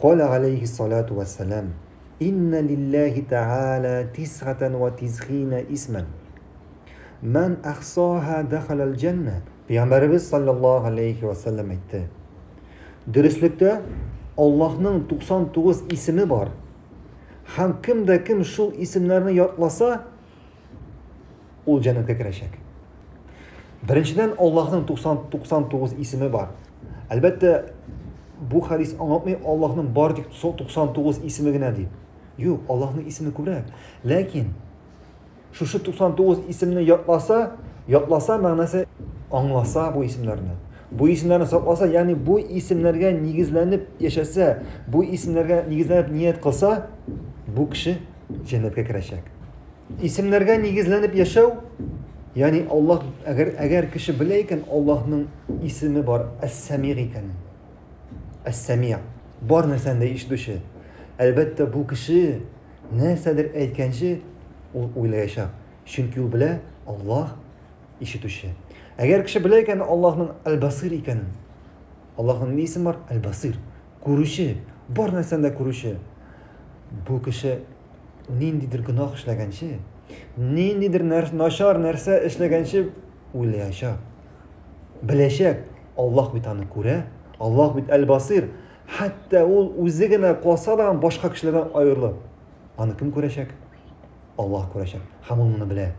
Каля алейхиссалату вассалам, Инна лиллахи тааля тисгатан ва тисгина исман. Ман ахсаха дахалал җанна. Пәйгамбәребез саллаллаһу алейхи ва саллям әйтте. Дөреслектә Аллаһның 99 исеме бар. Һәм кем дә кем шул исемнәрне ятласа, ул җәннәткә керәчәк. Беренчедән, Аллаһның 90 99 исеме бар. Әлбәттә, бу хадис аңлатмый Аллаһның бар тик 99 исеме генә дип. Юк, Аллаһның исеме күбрәк. Ләкин шушы 99 исемне ятласа, ятласа мәгънәсе аңласа бу исемнәрне. Бу исемнәрне сакласа, ягъни бу исемнәргә нигезләнеп яшәсә, бу исемнәргә нигезләнеп ният кылса, бу кеше җәннәткә керәчәк. Исемнәргә нигезләнеп яшәү, ягъни Аллаһ әгәр әгәр кеше белә икән Аллаһның исеме бар Әс-Сәмиг икәнен. Әс-Сәми, бар нәрсәне дә ишетүче. Әлбәттә, бу кеше нәрсәдер әйткәнче ул уйлаячак. Чөнки ул белә, Аллаһ ишетүче. Әгәр кеше белә икән Аллаһның Әл-Басир икәнен, Аллаһның ни исеме бар? Әл-Басир. Күрүче, бар нәрсәне дә күрүче. Бу кеше ниндидер гөнаһ эшләгәнче, ниндидер начар нәрсә эшләгәнче уйлаячак. Беләчәк, Аллаһ бит аны күрә, Аллаһ бит Әл-Басир. Хәтта ул үзе генә калса да башка кешеләрдән аерылып, аны кем күрәчәк? Аллаһ күрәчәк. Һәм ул моны белә.